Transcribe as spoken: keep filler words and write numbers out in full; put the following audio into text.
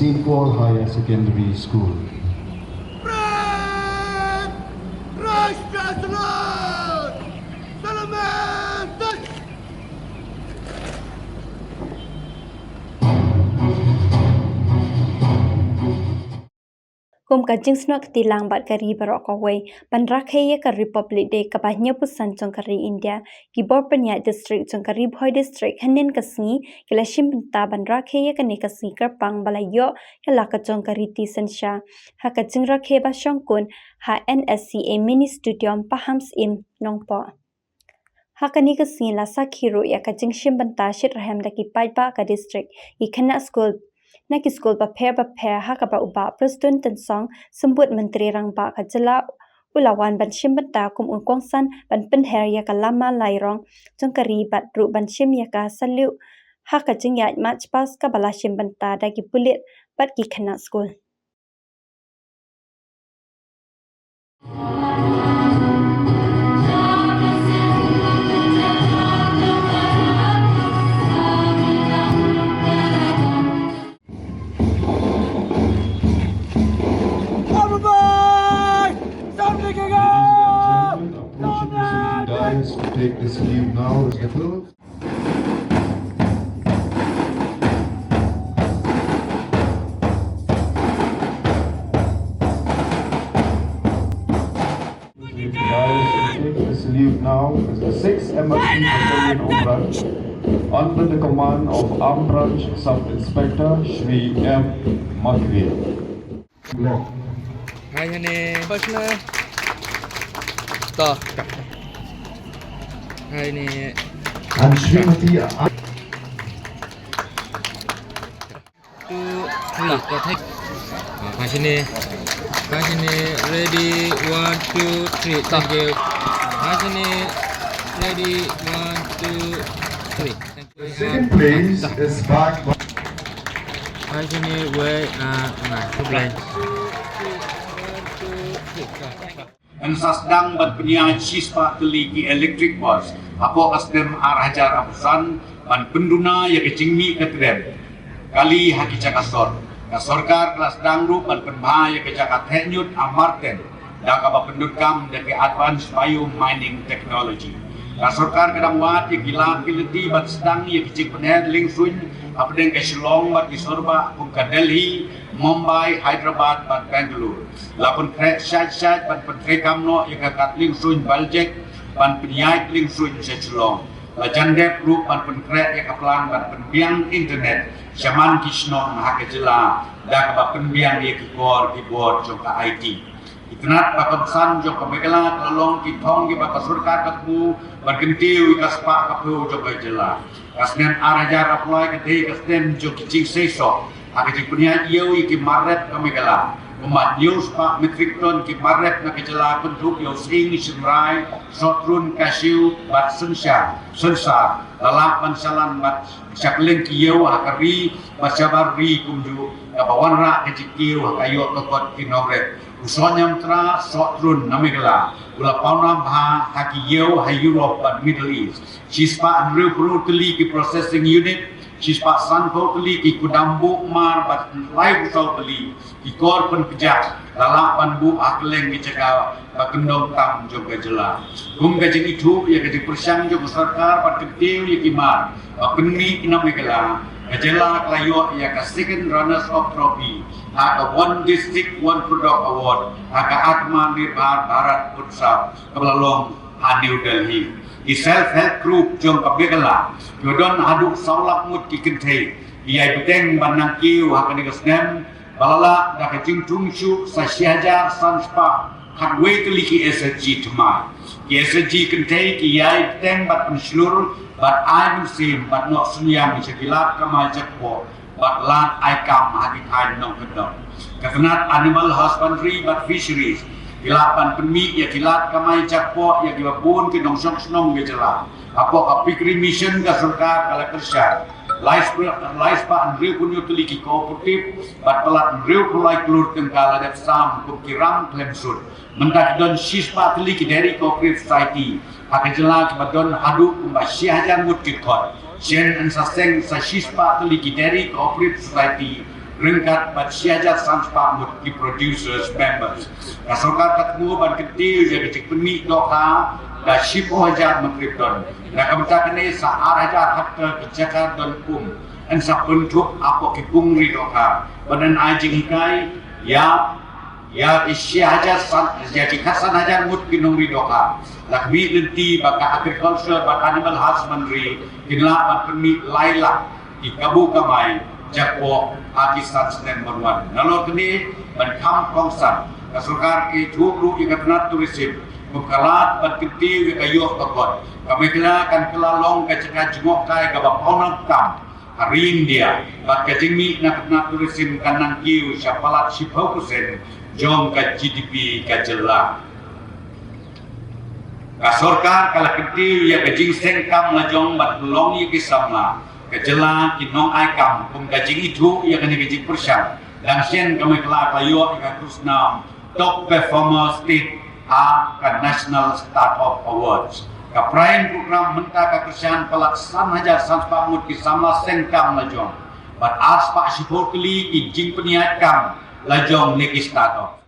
Saint Paul Higher Secondary School. Kum ka jingsnoh kti lang bad ka ri baroh kawei ban rakhe ïa ka Republic Day kaba hynñiewphew san jong ka ri India, ki bor pynïaid district jong ka Ri Bhoi District hynnin ka sngi ki la shim bynta ban rakhe ïa kane ka sngi kyrpang ba la ïoh ïa la ka jong ka riti synshar ha ka jingrakhe ba shongkun ha N S C A Mini Stadium, Pahamsyiem, Nongpoh. Ha kane ka sngi la sakhi ruh ïa ka jingshim bynta shitrhem da ki paidbah ka district, ki khynnah skul na ki skul bapher bapher, ha kaba u Bah Prestone Tynsong, Symbud Myntri Rangbah ka jylla, u la wan ban shim bynta kum u kongsan ban pynher ïa ka lama lairong jong ka ri bad ruh ban shim ïa ka salute ha ka jingïaid march past kaba la shim bynta da ki pulit bad ki khynnah skul. Approaching the dais to take the salute now is the Guys, we take the salute now as the sixth M L C Battalion Umbranch, under the command of Umbranch Sub Inspector Shri M Makri. Hai hane bas na. To. Hai ne. And Srimati Hai sini. Hai sini. Ready, one, two, three. Thank you. Hai sini. Ready, one, two, three. Thank you. The second place is back by Hai sini. Wait, nah, nah. Two place. Kan sa sdang ban pynïaid shispah tylli ki electric bus hapoh ka snem ar hajar arphew san ban pynduna ïa ka jingmih ka trep kali ha ki jaka sor. Ka sorkar ka la sdang ruh ban pynbha ïa ka jaka theh ñiut ha Marten da kaba pyndonkam da ki advanced bio mining technology. Ka sorkar ka dang wad ïa ki lad ki lynti ban sdang ïa ki jingpynher liengsuiñ hapdeng ka Shillong bad ki sorbah kum ka Delhi, Mumbai, Hyderabad bad Bangalore. La pynkhreh shait shait ban pyntreikam noh ïa ka kad liengsuiñ Baljek ban pynïaid liengsuiñ sha Shillong. La jan dep ruh ban pynkhreh ïa ka plan ban pynbiang internet shaman ki shnong ha ka jylla da kaba pynbiang ïa ki kor ki bor jong ka I T. Ki tnat ba kongsan jong ka Meghalaya ka la long ki thong kiba ka sorkar ka thmu ban kyntiew ïa ka spah ka phew jong ka jylla. Ka snem ar hajar arphew lai ka dei ka snem jong ki jingseisoh ha ka jingpynïaid ïew ïa ki mar rep ka Meghalaya. Kumba hynñiew spah metric ton ki mar rep na ka jylla kynthup ïa u sying, shynrai, sohtrun, cashew bad synshar, synsar la lah ban shalan bad sha kylleng ki ïew ha ka ri bad shabar ri kumjuh kaba wanrah ka jingkiew ha ka ïoh ka kot ki nongrep. U sohñiamtra sohtrun na Meghalaya u la pawnam bha ha ki ïew ha Europe bad Middle East. Shispah hynriewphew tylli ki processing unit, shispah sanphew tylli ki kudam buh mar bad laiphew saw tylli ki kor pynkjat la lah ban buh ha kylleng ki jaka ba kyndong tam jong ka jylla. Kum ka jingithuh ïa ka jingpyrshang jong ka sorkar ban kyntiew ïa ki mar ba pynmih na Meghalaya, ka jylla ka la ïoh ïa ka second runners up trophy ha ka One District One Product Award ha ka Atmanirbhar Bharat Utsav kaba la long ha New Delhi. Ki self help group jong ka Meghalaya ki don haduh saw lak ngut ki kynthei ki ïai bteng ban nang kiew ha kane ka snem ba la lah da ka jingthung shuh sa shi hajar san spah khatwei tylli ki S H G thymmai. Ki S H G kynthei ki ïai bteng bad pynshlur bad ai mynsiem bad noh synñiang sha ki lad kamai jakpoh bad lad ai kam ha ki thaiñ nongkyndong. Ka tnat Animal Husbandry bad Fisheries ki lah ban pynmih ïa ki lad kamai jakpoh ïa kiba bun ki nongshong shnong ka jylla. Hapoh ka Piggery Mission ka sorkar ka la kyrshan lai spah, lai spah hynriewphew hynñiew tylli ki cooperative bad palat hynriewphew lai klur tyngka la dep sam kum ki ram khlem sut. Mynta ki don shispah tylli ki Dairy Cooperative Society ha ka jylla kiba don haduh kumba shi hajar ngut ki khot. Shen yn sa seng sa shispah tylli ki Dairy Cooperative Society ryngkat bad shi hajar san spah ngut ki producers members. Ka sorkar ka thmu ban kyntiew ïa ka jingpynmih dohkha da shiphew hajar metric ton. Na ka bynta kane sa ar hajar hektar ka jaka don kum yn sa pynthut hapoh ki pung ri dohkha ban ai jinghikai ïa ïa ki shi hajar san ïa ki khatsan hajar ngut ki nongri dohkha. La khmih lynti ba ka agriculture bad animal husbandry kin lah ban pynmih lai lak ki kabu kamai jakpoh ha ki san snem ban wan. Nalor kane ban kham kongsan ka sorkar ka ïathuh ruh ïa ka tnat tourism kum ka lad ban kyntiew ïa ka ïoh ka kot. Ka Meghalaya kan kylla long ka jaka jngohkai kaba pawnam tam ha ri India bad ka jingmih na ka tnat tourism kan nang kiew sha palat shiphew percent jong ka G D P ka jylla. Ka sorkar ka la kyntiew ïa ka jingseng kam lajong bad long ïa ki samla ka jylla ki nongai kam kum ka jingithuh ïa kane ka jingpyrshang. Dang shen ka Meghalaya ka la ïoh ïa ka khusnam Top Performer State ha ka National Startup Awards. Ka Prime Program mynta ka kyrshan palat san hajar san spah ngut ki samla seng kam lajong bad ar spah shiphew tylli ki jingpynïaid kam lajong ne ki startup.